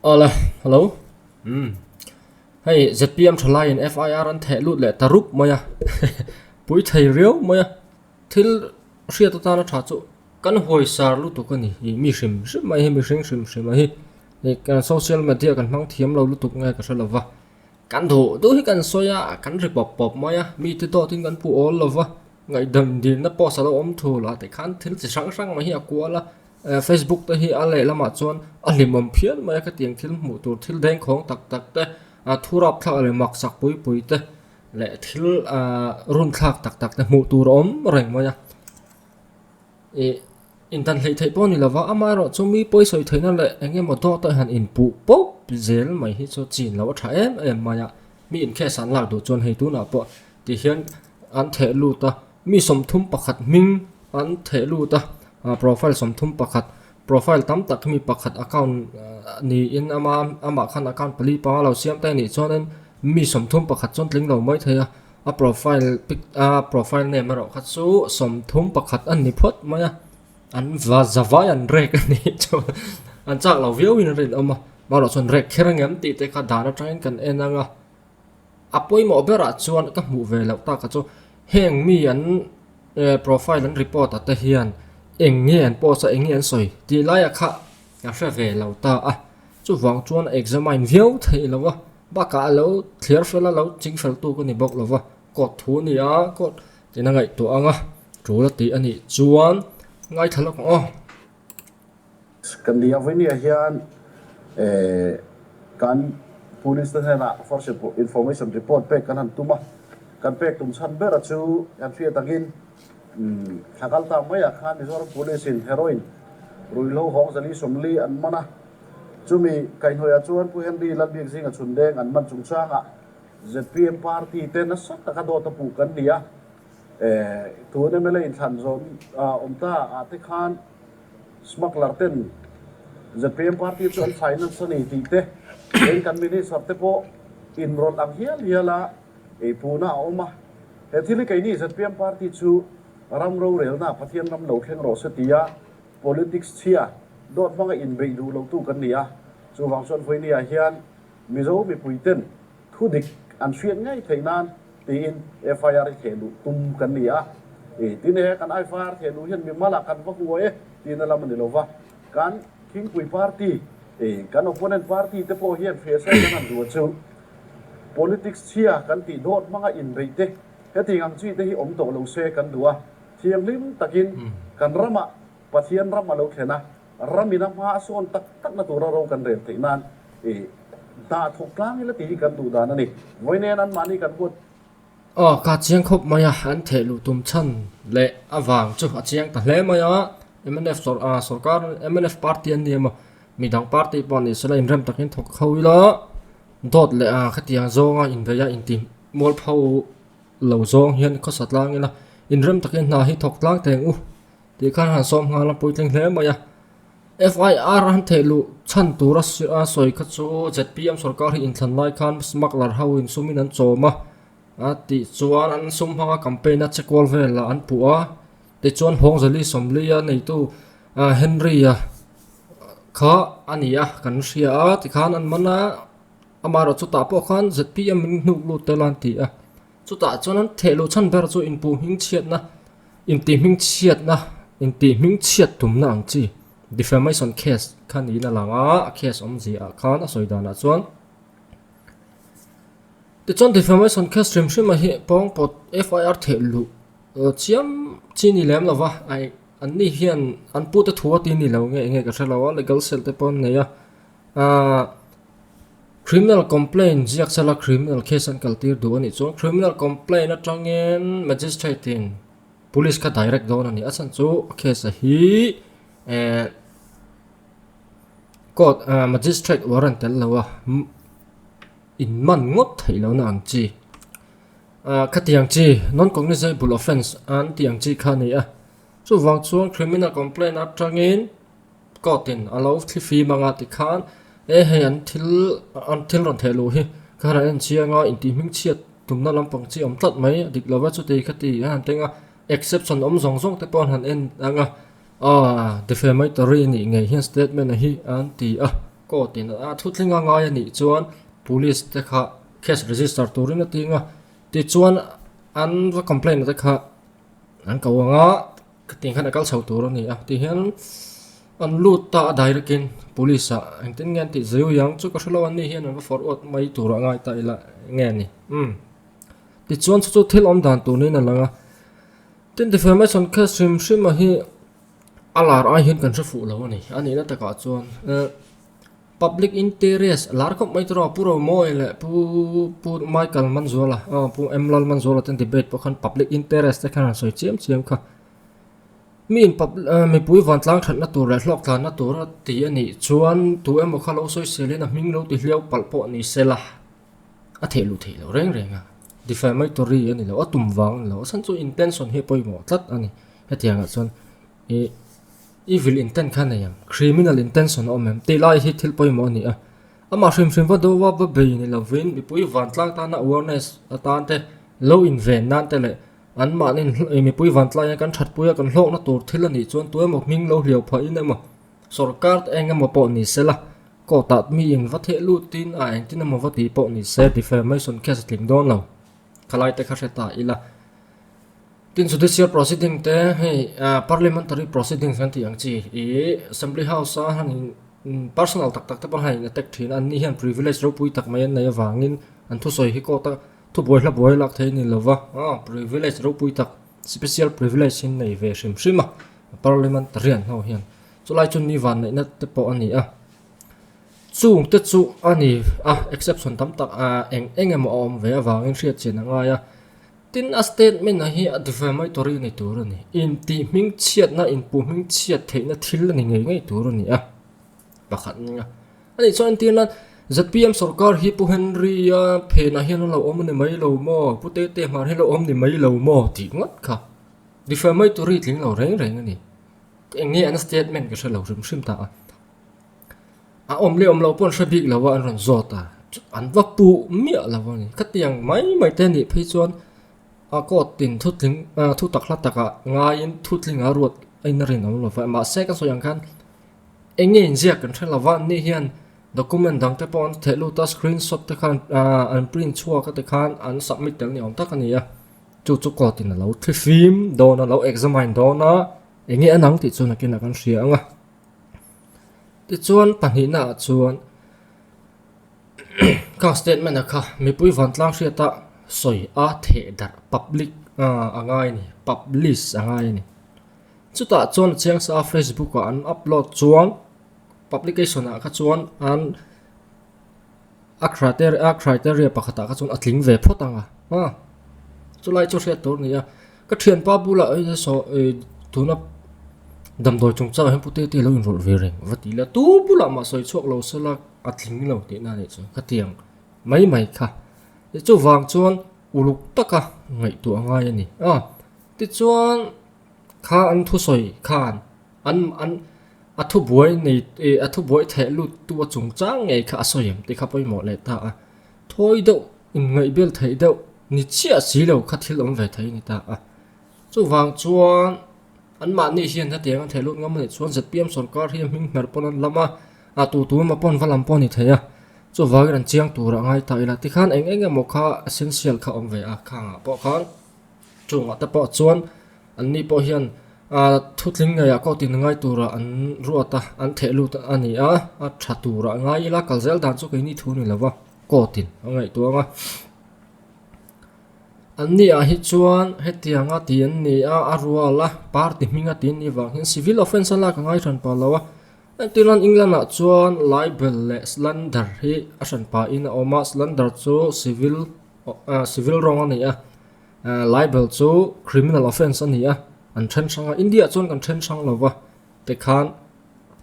Awle, hello. Umm. Hei ZPM thalaiin FIR an theh lut leh ta rup mai a. Pui thei riau mai a. Thil hriat atana tha chu kan hawisar lutuk a ni. Ih mi hrim hrim mai hi mihring hrim hrim a hi. Ih kan social media kan hmang thiam lo lutuk nge ka hre lo va. Kan duh duh hi kan sawi a, kan ri pawp pawp mai a. Mite dawtin kan pu awl lo va. Ngaihdam dilna post a lo awm thul a tikhan thil chi hrang hrang mai hi a kual a. Facebook te hi a lehlamah chuan a hlimawm phian mai a khatiang thil hmuh tur thil dengkhawng tak tak te thu rapthlak leh maksak pui pui te leh thil runthlak tak tak te hmuh tur a awm reng mai a. Ih indan hleih theih pawh a ni lo va amaherawh chu mi pawi sawi theihna leh eng emaw dawt a han inpuh pawp zel mai hi chu chin loh a tha em em mai a. Mi inkheh san lak duh chuan hei tunah pawh tihian an theh lut a. Mi 31 hming an theh lut a, profile 31, profile tam tak mi pakhat account niin ama amah khan account pali panga lo siam te anih chuanin mi 31 chuan tling lo mai thei a, a profile pic a profile name erawh kha chu 31 a ni phawt mai a, an va zavai an rek a nih chuan an chak lo viauin a rinawm a, amaherawh chuan rek kher angem tih te kha dan atangin kan en ang a. A pawimawh berah chuan ka hmuh ve loh taka chu heng mi an profile an report ah te hian eng nge an post a eng nge an sawi tih laiah kha ka hre ve lo ta a, chuvang chuan examine viau theih lo a, bakah a lo thliar fel a lo ching fel tu ka ni bawk lo va, court thu a ni a, court tina ngaihtuah ang a, tul a tih a nih chuan ngaithla lawk ang aw. Kan ni a vawinia hian kan Police te hnenah first information report pek kan han tum a, kan pek tum chhan bera chu kan hriat angin thla kal ta maiah khan Mizoram Police in heroin ruihhlo hawng zali sawmli an man a, chumi kaihhnawihah chuan Pu Henry Lalbiakzinga chhundeng an man chungchangah zpm party te nasa taka dawt a puh kan ni a, tun mla inthlan zawn awm ta ah te khan Smuggler ten zpm party chu an finance a ni tih te, eng kan minister te pawh inrawlh ang hial hial a eipuna a awm a. He thil hi keini zpm party chu ram rorelna Pathian ram lo thleng rawh se tia politics chhia dawt hmanga inbeih duh lotu kan ni a. Chuvang chuan vawinia hian Mizo mipui ten Thu dik an hriat ngei theih nan tiin FIR hi theh luh tum kan ni a. I tin e, kan FIR theh luh hian mimal ah kan va hua e tihna lam a ni lo va. Kan Thingpui party, i kan opponent party te pawh hian hriat sawi kan han duh chu politics chhia kan tih dawt hmanga inbeih te hetiang ang chi te hi awm tawh lo se kan duh a. Thianghlim takin kan ramah Pathian ram a lo thlen a. Ramina hma a sawn tak takna tura ro kan rel theih nan i hna thawk tlang ila tih hi kan duh dan a ni. Vawiin anmahni kan huat. Aw, ka chiang khawp mai a, an theh luh tum chhan leh avang chu a chiang ta hle mai a, mnf sawrkar, mnf party an ni emaw, midang party pawh ni sela inrem takin thawk kho ila, dawt leh a khatiang zawnga inbeih a intih mualpho lo zawng hian khawsa tlang ila, inrem takin hna hi thawk tlang teng u. Tih khan han sawm nghal a puitling hle mai a. FIR han theih luh chhan tur a sawi kha chu zpm sorkar hi inthlan lai khan smuggler ho in sum in an chawm a, a tih chuan an sum hmanga campaign a che kual vel ah an puh a, tichuan Hawngzali Sawmli a neitu Henry a kha a ni a kan hria a tikhan an man a, amaherawh chutah pawh khan zpm in hnuk lut tel a an ti a. Chutah chuan an theh luh chhan ber chu inpuh hmingchhiatna, intih hmingchhiatna, intih hmingchhiat tumna ang chi defamation case kha niin a lang a, a case awmzia ah khan a sawi danah chuan. Tichuan defamation case hrim hrim a hi pawngpawt FIR theh luh chiam chi ni lem lova, an ni hian an pute thu a ti ni lo nge enge ka hre lo a, legal cell te pawh an nei a, Ahh criminal complaint ziak sela criminal case an kal tir duh a nih chuan criminal complaint atangin magistrate in police kha direct dawn a ni a chhan chu a case a hi eh court ah magistrate warrant tel lo a in man ngawt theih loh na ang chi ah khatiang chi non cognizable offence an tih ang chi kha a ni a chuvang chuan criminal complaint atangin. Court in a lo thli fim anga tikhan e hei an thil an thil rawn theh luh hi khan an en chiang a intih hming chhiat tumna lampang chi awm tlat mai a dik lo va chuti khati an han teng a exception awm zawng zawng te pawh an han en ang a aw defamatory a nih ngei hian statement a hi an ti a. Court in a thutling a ngai a nih chuan police te kha case register turin a ting a, tichuan an va complaint te kha an ko ang a, khatiang khan a kal chho tur a ni a, tihian an lut ta a direct in police ah engtin nge an tih zeu ang chu ka hrelo an ni hian an va forward mai tur a ngai ta ila nge ni umm tichuan chu chu thil awm dan tur niin a lang a, tin defamation case hrim hrim a hi. A lar ai hian kan hre fuh lo a ni. A nihna takah chuan public interest a lar khawp mai tawh a, Pu Romawi leh Pu Pu Michael Manzuala aw Pu M Lalmanzuala ten debate pawh khan public interest te khan an sawi chiam chiam kha. Mi in pub mipui vantlang thatna tur leh hlawk tlanna tur a ti a nih chuan tu emaw kha lo sawi selin a hming lo ti hliau palh pawh ni sela a theh luh theih loh reng reng a. Defamatory a ni lo, a tum vang a ni lo, a chhan chu intention hi a pawimawh tlat a ni. Hetiangah chuan ih evil intent kha nei ang, criminal intention a awm em tih lai hi thil pawimawh a ni a. Amah hrim hrim va deuha va bei ni lovin mipui vantlang tana awareness atan te lo inven nan te leh anmahni mipui vantlang hian kan thatpui a kan hlawkna tur thil a nih chuan tu emaw hming lo hliau phahin emaw sorkar te eng emaw pawh ni sela court ah mi in va theh lutin a engtin emaw va tih pawh ni se defamation case a tling dawn lo khalai te kha hre ta ila. Tin judicial proceeding te hei parliamentary proceedings kan tih ang chi ih assembly house a han in personal tak tak te pawh han in attack thin a an ni hian privilege ropui tak mai an nei avangin an thusawi hi court a thubuai hla buai lak thei a ni lova aw privilege ropui tak special privilege hi an nei ve hrim hrim a parliamentarian ho hian chulai chu mi vanneihna te pawh a ni a chung te chu a ni a exception tam tak eng eng emaw a awm ve avangin hriatchian a ngai a. Tin, a statement a hi a defamatory a ni tur a ni. Intih hmingchhiatna, inpuh hmingchhiat theihna thil a ni ngei ngei tur a ni a, pakhat nia. A nih chuan entir nan zpm sorkar hi Pu Henry-a phenah hian a lo awm a ni mai lo maw, Pu Tete hmar hi a lo awm ni mai lo maw tih ngawt kha defamatory tling lo reng reng a ni. Eng nge an statement ka hre lo hrim hrim ta a. A awm leh awm loh pawh an hre bik lo a, an rawn zawt a, an va puh miah lo a ni. Khatiang mai mai te nih phei chuan a court in thutling thu tak hla takah ngaiin thutling a ruat a in a rinawm lo va, mahse ka sawi ang khan eng nge inziak kan hre lo va, an ni hian document dang te pawh an theh lut a, screenshot te khan an print chhuak a tikhan an submit tel ni awm tak a ni a, chu chu court in a lo thlifim dawn a, lo examine dawn a, eng nge a nang tih chu nakinah kan hria ang a. Tichuan pahnihnaah chuan khang statement a kha mipui vantlang hriata sawi a theh darh public a ngai a ni publish a ngai a ni. Chutah chuan a chiang sa a facebook ah an upload chuan publication ah kha chuan an a criteria a criteria pakhatah kha chuan a tling ve phawt ang a a chulai chu hriat tur a ni a ka thianpa bulah saw ih tuna damdawi chungchangah hian pute te a lo inrawlh ve reng va ti ila tu bulah mah sawi chhuak lo sela a tling lo tihna a nih chu khatiang mai mai kha chuvang chuan uluk taka ngaihtuah a ngai a ni a tichuan kha an thusawi khan. An an a thubuai nei eh a thubuai theh lut tu a chungchang ngei kha a sawi em tih kha pawimawh leh ta a. Thawi deuh inngaihbel theih deuh ni chiah si lo kha thil awm ve thei a ni ta a. Chuvang chuan anmahni hian hetiang an theh lut ngam a nih chuan zpm sorkar hi a hming hmer pawn an lam a, a tu tu emaw pawn va lam pawh a ni thei a. Chuvangin an chiang tur a ngai ta ila tikhan eng eng emaw kha essential kha awm ve a khangah pawh khan chungah te pawh chuan Anni pawh hian thutling ngeiah court in ngai turah an ruat a, an theh lut a ni a, a tha turah ngai ila kal zel dan chu keini thu ni lova court in a ngaihtuah ang a. Anni ah hi chuan hetianga ti an ni a, a rual a, party hminga ti an nih vang hian civil offence a lak a ngai hran pah lo a. Engtirnan England ah chuan libel leh slander hi a hran pahin a awm a, slander chu civil civil rawng a ni a. Libel chu criminal offence a ni a, an then hrang a, India ah chuan kan then hrang lo va, tikhan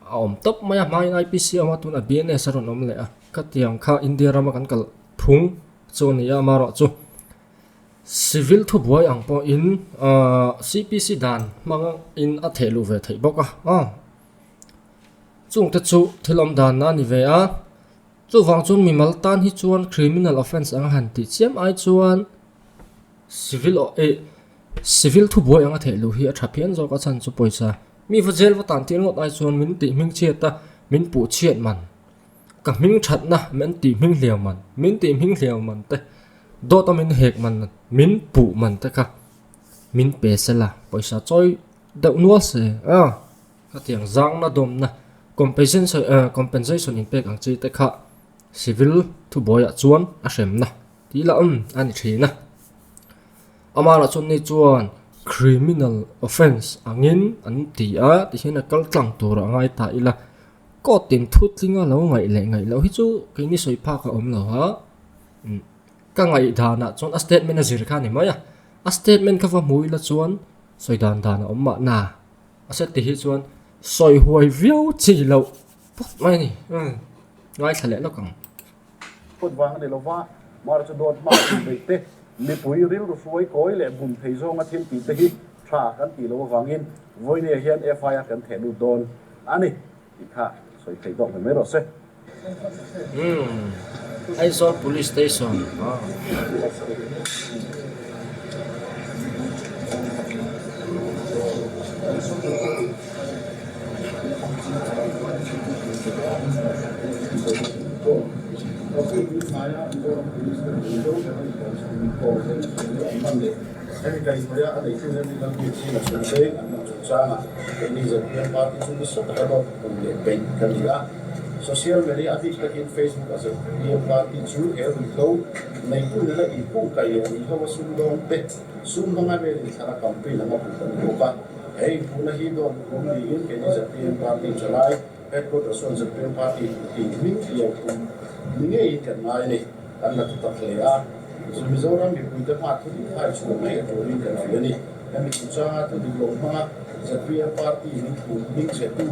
a awm tawp mai a, hmain IPC a awm a, tunah BNS a rawn awm leh a, khatiang kha India rama kan kal phung chu a ni a, amaherawh chu civil thubuai ang pawhin CPC dan hmangin a theh luh ve theih bawk a, chungte chu thil awm dan a ni ve a, chuvang chuan mimal tan hi chuan criminal offence ang han tih chiam ai chuan. Civil aw eh civil thubuai anga theih loh hi a tha phian zawk a chhan chu pawisa mi va jail va tan tir ngawt ai chuan min tih hming chhiat a min puh chhiat man. Ka hming thatna min tih hming hliau man, min tih hming hliau man te, dawt a min hek man, min puh man te kha min pe sela pawisa chawi deuh nual se a, khatiang zangna dawmna compensation compensation in pek ang chi te kha civil thubuaiah chuan a hremna tih lah awm a ni thin a. Amah chuan ni chuan criminal offence angin an ti a tihian a kal tlang tur a ngai ta ila. Court in thu tlinga lo ngaih leh ngaih loh hi chu keini sawi phak a awm lo a, ka ngaih danah chuan a statement a zir kha a ni mai a, a statement kha va hmu ila chuan sawi dan dan a awm mahna a set ti hi chuan sawi huai viau chi loh phawt mai a ni, ngaithla leh lawk ang. Phut vang a ni lova, Mar chu dawt hma inbeih te, mipui rilru hruai kawi leh bum thei zawnga thil tih te hi tha kan tih loh avangin vawinia hian FIR kan theh lut dawn a ni tih kha sawi theih tawk ve mai rawh se. Umm Aizawl Police Station ah. Social media a bik takin Facebook a zpm party chu he ruihhlo neitu nena inpungkaih leh ruihhlo a sumdawng te sumdawng a vel inthlan a campaign anga puh kan ni bawk a. He inpuhna hi dawn kum niin keini zpm party thalai Headquarters chuan zpm party tih hming lian kum ni ngeiin kan ngai a ni. Kan la thutak hle a, zu Mizoram mipuite hma thu dik hai chhuah ngei a turin kan hria a ni. Hemi chungchanga thu dik lo hmanga zpm party min thu hming chhetu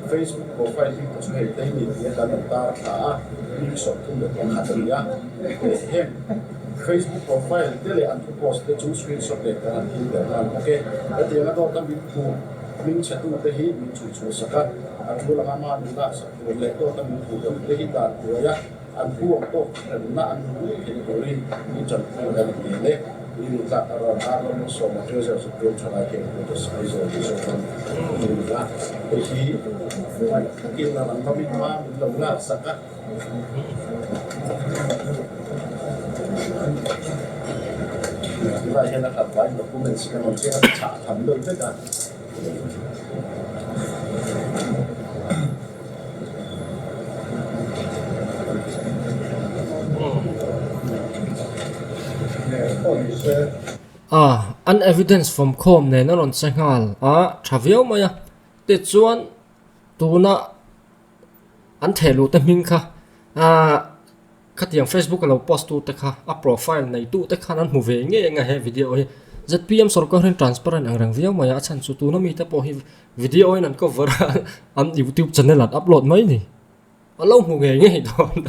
Facebook profile hi ka chu hei tei ni tia kan rawn tar thla a, hming 31 a ni a. Heng Facebook profile te leh an thu post te chu screenshot leh kan han thil tel nghal bawk e. Hetianga dawta min thu hming chhetute hi min chhui chhuah sak a, a thu langa hma min lak sak tur leh dawta min thu te hi dan hruai a, An pu ang tawk hremna an hmu ngei theih turin i tanpui a ni hmel e. I rin tlak a rawn ar ram sawma Treasure Supreme Thalai Keng Pute Aizawl Mizoram a ni a. Hei hi ngaih takin a rang lamin hma min lo lak sak a. Tunah hian a khat vaiin documents kan rawn keng a, chhah tham deuh vek a. A, an evidence fawmkhawm nen a rawn che nghal a, tha viau mai a. Tichuan tuna an thehluh te hming kha ah Khatiang Facebook a lo post tu te kha a profile nei tu te khan an hmu ve ngei anga he video hi zpm sorkar hian transparent ang reng viau mai a a chhan chu tuna mi te pawh hi video in an cover a an youtube channel an upload mai ni a lo hmu ngei ngei dawn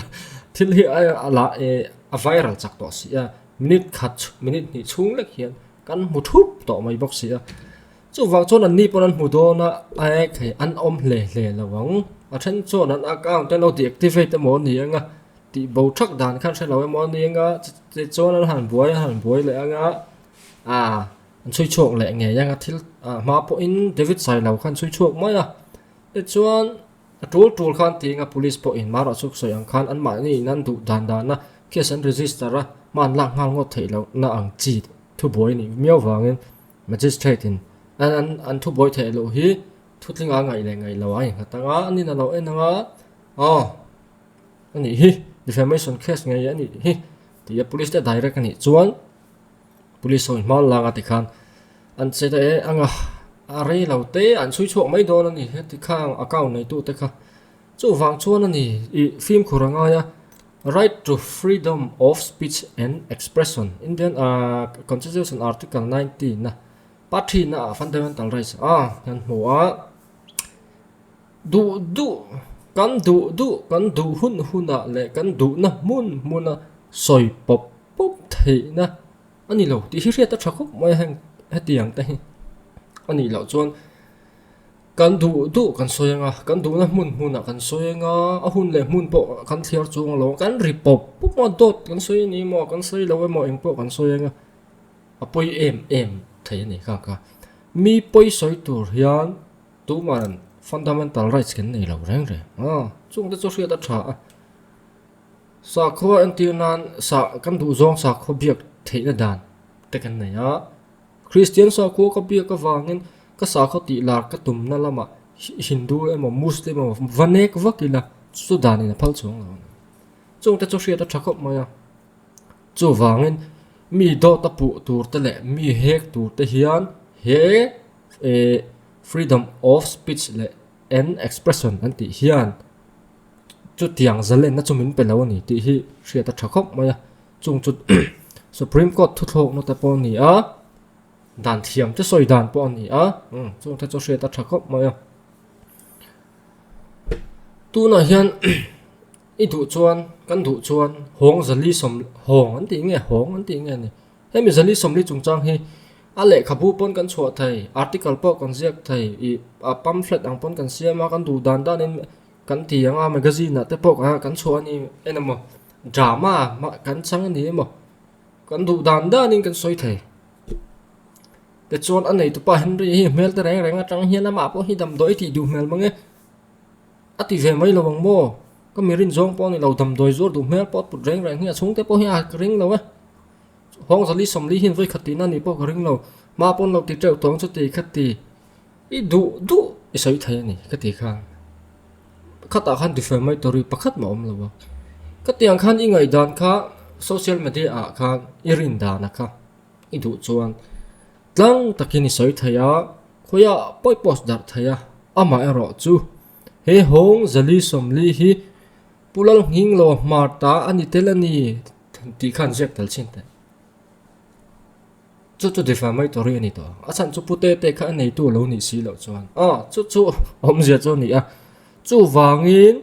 thil hi a la eh a viral chak tawh si a minute khat minute hnih chhung lek hian kan hmu thup tawh mai bawk si a. Chuvang chuan anni pawn an hmu dawn a, aek hei an awm hle hle lo ang. A then chuan an account te lo deactivate emaw a ni ang a, tih bo thak dan khan hre lo emaw a ni ang a, tichuan an han buai an han buai leh ang a, ah an chhui chhuak leh ngei ang a thil ah hma pawhin David Sailo khan chhui chhuak mai a, tichuan a tul tul khan ti ang a police pawhin marawh chu sawi ang khan anmahni in an duh dan dan a case an register a, hma an lak nghal ngawt theih loh na ang chi thubuai nih miau vangin. Magistrate in an an an thubuai theih loh hi thutling a ngaih leh ngaih lo a innghat ang a, anin a lo en ang a, aw a nih hi defamation case ngei a nih hi tih a police te direct a nih chuan police ho in hma lak a tikhan an che ta e ang a, a rei lo te an chhui chhuak mai dawn a ni heti khang account nei tu te kha chuvang chuan a ni ih fimkhur a ngai a. Right to freedom of speech and expression, Indian Constitution Article 19 a party na ah fundamental rights a kan hmu a, duh duh kan duh duh kan duh hun hun ah leh kan duhna hmun hmun a sawi pawp pawp theihna a ni lo tih hi hriat a tha khawp mai a heng hetiang te hi a nih loh chuan. Kan duh duh kan sawi anga, kan duhna hmun hmunah kan sawi anga, a hun leh hmun pawh kan thliar chuang lo, kan ri pawp pawp a, dawt kan sawi a ni emaw, kan sawi lo emaw eng pawh kan sawi anga, a pawi em em thei a ni kha kha. Mi pawi sawi tur hian tuman Fundamental rights kan nei lo reng reng a, chungte chu hriat a tha a. Sakhua entir nan sa kan duh zawng sakhua biak theihna dan te kan nei a. Kristian sakhua ka biak avangin ka sakhua tih lar ka tumna lamah Hindu emaw Muslim emaw va nek vak ila chu danin a phal chuang lo a ni. Chungte chu hriat a tha khawp mai a. Chuvangin mi dawt a puh tur te leh mi hek tur te hian he eh freedom of speech leh and expression an tih hian chutiang zalenna chu min pe lo a ni tih hi hriat a tha khawp mai a. Chung chu Supreme Court thuthlawkna te pawh a ni a, dan thiam te sawi dan pawh a ni a, chung te chu hriat a tha khawp mai a. Tunah hian i duh chuan kan duh chuan hawng zali sawm hawng an tih nge hawng an tih nge a ni. Hemi zali sawmli chungchang hi a lehkhabu pawn kan chhuah thei, article pawh kan ziak thei, ih a pamphlet ang pawn kan siam a, kan duh dan danin kan ti ang a, magazine ah te pawh kan chhuah a ni en emaw drama mah kan chang a ni emaw kan duh dan danin kan sawi thei. Tichuan a neitupa Henry hi hmel te reng reng atang hian amah pawh hi damdawi tih duh hmel mang e. A ti ve mai lo ang maw? Ka mi rin zawng pawh a ni lo, damdawi zuar duh hmel pawh a put reng reng hi a chhungte pawh hi a ring lo e. Hawng zali sawmli hian vawi khat tihna a nih pawh ka ring lo. Hma pawn lo ti teuh tawng chu ti kha ti i duh duh i sawi thei a ni ka ti khan. Khatah khan defamatory pakhat mah a awm lo a. Ka tiang khan i ngaihdan kha social media ah khan i rin dan a kha. I duh chuan tlang takin i sawi thei a, khawiah pawi post darh thei a, amah erawh chu he hawng zali sawmli hi Pu Lalnghinglo hmar ta a ni tel a ni tih khan ziak tel chhin teh. Chu chu defamatory a ni tawh ang. A chhan chu Pu Tete kha a neitu a lo nih si loh chuan aw chu chu awmzia chu a ni a. Chuvangin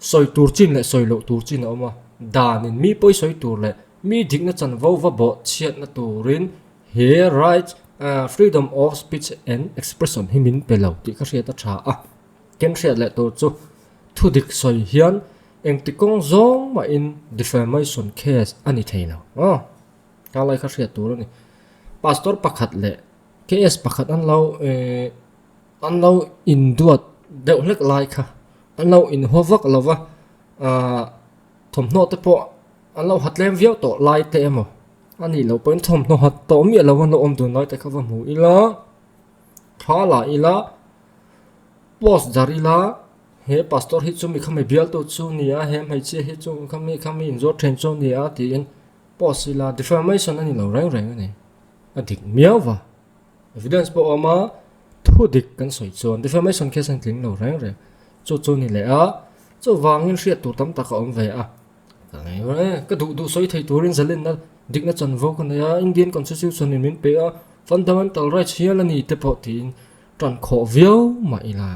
Sawi tur chin leh sawi loh tur chin a awm a, danin mi pawi sawi tur leh mi dikna chanvo va bawh chhiatna turin he right freedom of speech and expression hi min pe lo tih ka hriat a tha a. Ken hriat leh tur chu thudik sawi hian engti kawng zawng mahin defamation case a ni thei lo. Aw, ka lai kha hriat tur a ni. Pastor pakhat leh KS pakhat an lo An lo induat deuh hlek lai kha an lo inhaw vak lo va, aah thawmhnaw te pawh an lo ha tlem viau tawh lai te emaw a nih loh pawhin thawmhnaw ha tawh miah lo an lo awm dun lai te kha va hmu ila, thla la ila, post darh ila he pastor hi chu mi khami bialtu chu a ni a, he hmeichhia hi chu khami khami inzawr then chu a ni a tiin post ila defamation a ni lo reng reng a ni, a dik miau va. Evidence pawh a awm a, thu dik kan sawi chuan defamation case an tling lo reng reng. Chu chu ni leh a, chuvangin hriat tur tam tak a awm ve a. Ka ngai e, ka duh duh sawi thei turin zalenna dikna chanvo ka nei a, Indian Constitution in min pe a, fundamental rights hial a ni te pawh tiin tan khawh viau mah ila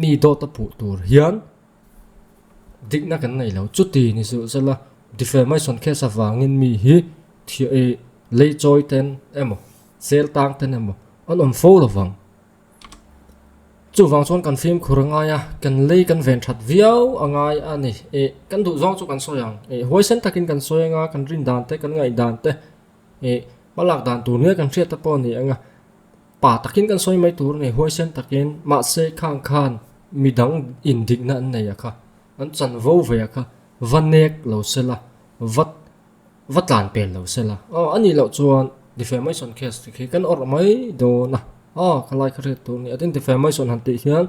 mi dawt a puh tur hian dikna kan nei lo. Chuti ni suh sela defamation case avangin mi hi thiah ih lei chawi ten emaw sel tang ten emaw an awm fo lo vang. Chuvang chuan kan fimkhur a ngai a, kan lei kan ven that viau a ngai a ni. Ih kan duh zawng chu kan sawi ang. Ih huaisen takin kan sawi anga kan rin dan te kan ngaih dan te ih hmalak dan tur nge kan hriat te pawh a ni ang a. Pa takin kan sawi mai tur a ni, huaisen takin mahse khang khan midang indikna an nei a kha, an chanvo ve a kha va nek lo sela va va tlan pel lo sela aw a nih loh chuan defamation case te khi kan awrh mai dawn a aw khalai kha hriat tur a ni a tin defamation han tih hian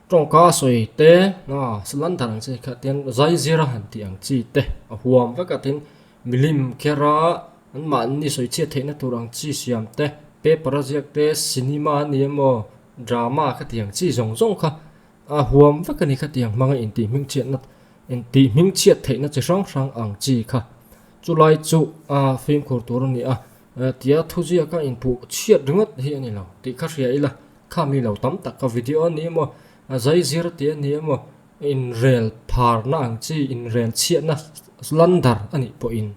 tawngka sawi te aw slander ang chi kha tian zai zira han tih ang chi te a huam vek a tin milim kher a an mahni sawi chhiat theihna tur ang chi siam te paper a ziak te cinema a ni emaw drama kha tih ang chi zawng zawng kha A huam vek a ni khatiang hmanga intih hmingchhiatna intih hmingchhiat theihna chi hrang hrang ang chi kha. Chulai chu a fimkhur tur a ni a, tia thuziaka inpuh chhiat ringawt hi a ni lo tih kha hria ila, kha mi lo tam tak ka video a ni emaw, a zai zir tih a ni emaw, inrel pharna ang chi, inrel chhiatna slander a nih pawhin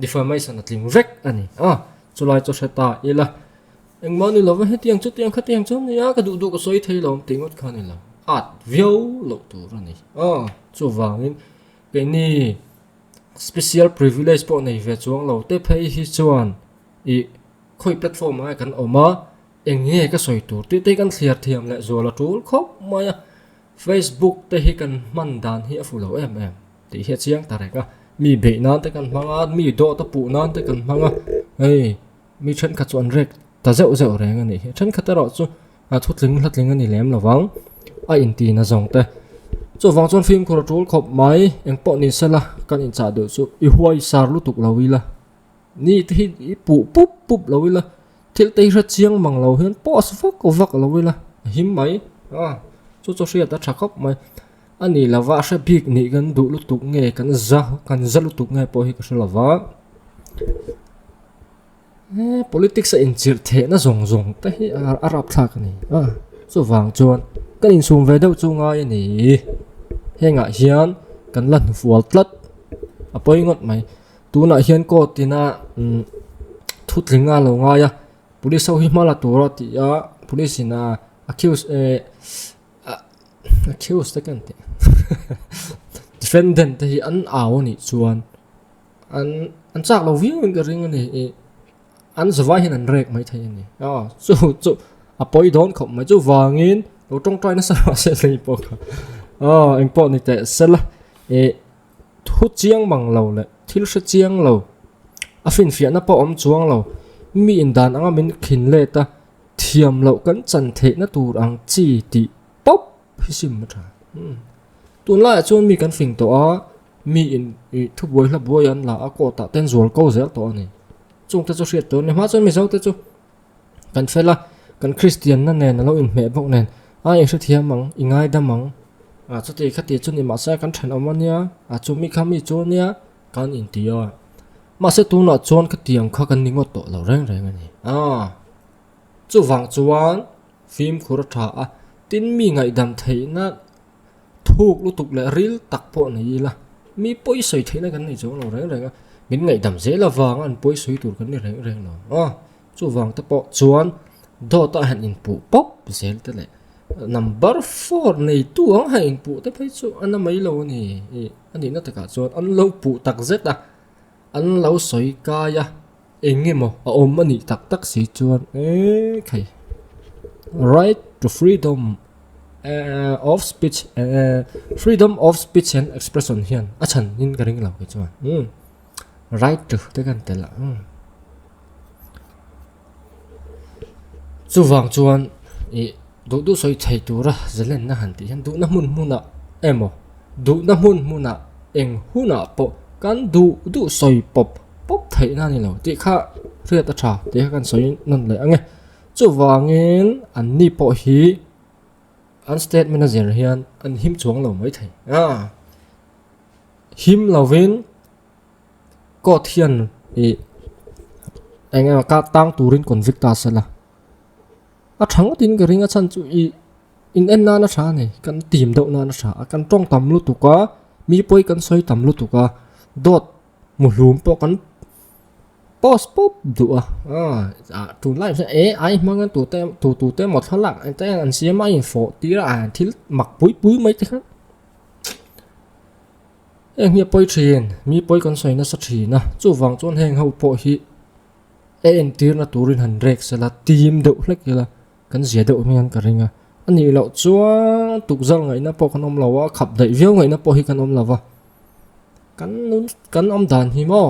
defamation a tling vek a ni a, chulai chu hre ta ila. Engmah ni lova hetiang chutiang khatiang chu nia ka duh duh ka sawi thei lo tih ngawt kha a ni lo, at viau loh tur a ni. Aw, chuvangin keini special privilege pawh nei ve chuang lo te phei hi chuan ih khawi platform ah kan awm a. Eng nge ka sawi tur tih te hi kan thliar thiam leh zual a tul khawp mai a. Facebook te hi kan hman dan hi a fuh lo em em tih hi a chiang ta reng a. Mi beih nan te kan hmang a, mi dawt a puh nan te kan hmang a, hei mi thenkhat chu an rek ta zeuh zeuh reng a nih hi. Thenkhat erawh chu a thutling hlatling a ni lem lo vang a inti na zawng te. Chuvang chuan fimkhur a tul khawp mai, engpawh ni sela kan inchah duh chu i huai sar lutuk lo ila. Ni te hi i puh pup pup lo ila, thil te hi hre chiang mang lo hian post vak vak lo ila a him mai a, chu chu hriat a tha khawp mai. A ni lova a hre bik nih kan duh lutuk nge kan za kan za lutuk nge pawh hi ka hre lova. He politics a inchirh thehna zawng zawng te hi a rapthlak a ni a, chuvang chuan kan insum ve deuh chu ngai a ni. Hengah hian kan la hnufual tlat a pawi ngawt mai. Tunah hian court ina thutling a lo ngai a, police ho hi hma la tur a tih a, police in a accuse eh accuse te ka tih defendant te hi an au a nih chuan an an chak lo viau in ka ring a ni ih an zavai hian an rek mai thei a ni a chu chu a pawi dawn khawp mai chuvangin lo tawngtai nasa rawh se lei pawh kha aw engpawh ni teh sela ih. Thu chiang mang lo leh thil hre chiang lo, a finfiahna pawh awm chuang lo, mi indan anga min khin let a, thiam loh kan chan theihna tur ang chi tih pawp hi sim a tha. Tunlaiah chuan mi kan fing tawh a, mi in ih thubuai hla buai an la a, court ah ten zual ko zel tawh a ni. Chungte chu hriat tur a ni. Hma chuan Mizote chu. Kan fel a, kan Kristianna nen a lo inhmeh bawk nen, a inhrethiam ang, i ngaidam ang, a chuti khati chu ni mahse kan thenawm a nia, a chu mi kha mi chu a nia, kan inti a. Mahse tunah chuan khatiang kha kan ni ngawt tawh lo reng reng a ni. A, chuvang chuan fimkhur a tha a, tin mi ngaihdam theihna thuk lutuk leh ril tak pawh nei ila, mi pawi sawi theihna kan nei chuang lo reng reng a, min ngaihdam zel avanga an pawi sawi tur kan ni reng reng lo. A. Chuvang te pawh chuan dawt a han inpuh pawp zel te leh number four neitu ang han inpuh te phei chu a na mai lo a ni. Ih a nihna takah chuan an lo puh tak zet a, an lo sawi kai a, eng emaw a awm a nih tak tak si chuan eee khai right to freedom of speech freedom of speech and expression hian a chhan in ka ring lo kei chuan umm. Right to te kan tel a umm chuvang chuan ih duh duh sawi thei tura zalenna han tih hian duhna hmun hmunah emaw duhna hmun hmunah eng hunah pawh kan duh duh sawi pawp pawp theihna a ni lo tih kha hriat a tha tih kha kan sawi nawn leh ang e chuvangin an ni pawh hi an statement a zir hian an him chuang lo maithei a. Him lovin court hian ih eng emaw kah tang turin convict ta sela a tha ngawtin ka ring a chhan chu ih in en nan a tha a ni kan tim deuh nan a tha a kan tawng tam lutuk a mi pawi kan sawi tam lutuk a dawt muhlum pawh kan post pawp duh a ah tunlai hian eh ai hmang a tute tu tute emaw thlalak te an siam a a infawh tir a thil mak pui pui mai te kha. Heng hi a pawi thin, mi pawi kan sawi nasa thin a, chuvang chuan heng ho pawh hi a entirna turin han rek sela tim deuh hlek ila kan zia deuh hian ka ring a, a nih loh chuan tukzal ngaihna pawh kan awm lo a, khap daih viau ngaihna pawh hi kan awm lo va, kan nun kan awm dan hi maw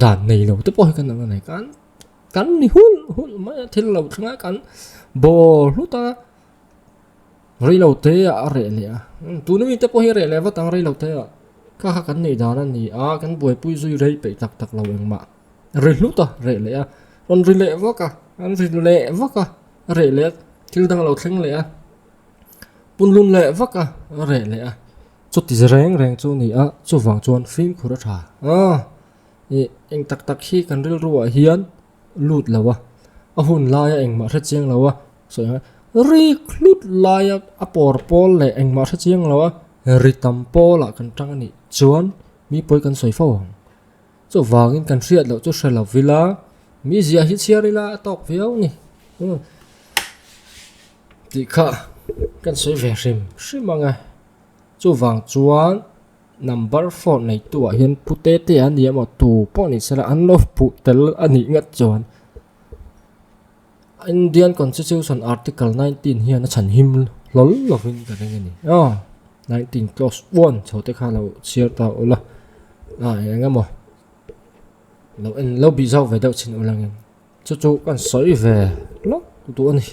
dan nei lo te pawh hi kan ang a ni, kan kan ni hulh hulh mai a thil lo thleng a kan bawr hlut a. Reilo te ah a reh leh a, tuna mite pawh hi a reh leh vat ang reilo te ah kha kha kan neih dan a ni a, kan buaipui zui rei peih tak tak lo engmah ri hlut a reh leh a, rawn ri leh vak a, an ri leh vak a, a reh leh a, thil dang a lo thleng leh a, punlun leh vak a, a reh leh a, chuti reng reng chu a ni a, chuvang chuan fimkhur a tha a, ih eng tak tak hi kan rilru ah hian lut lo a, a hun laia engmah hre chiang lo a sawi ang a ri hlut laia a pawr pawl leh engmah hre chiang lo a ri tam pawlah kan tang a nih chuan mi pawi kan sawi fo ang. Chuvangin kan hriat loh chu hre lo vila mi ziah hi chhiar ila a tawk viau a ni tih kha kan sawi ve hrim hrim ang e. Chuvang chuan number four neitu ah hian pu te te a ni emaw tu pawh ni sela an lo puh tel a nih ngat chuan. Indian Constitution Article 19 hian a chhan him hlawl lovin ka ring a ni. Aw, 19 clause 1 chho te kha lo chhiar ta ula, a eng emaw lo en lo bih zauh ve deuh chhin ula ngin chu chu kan sawi ve lawk duh a ni.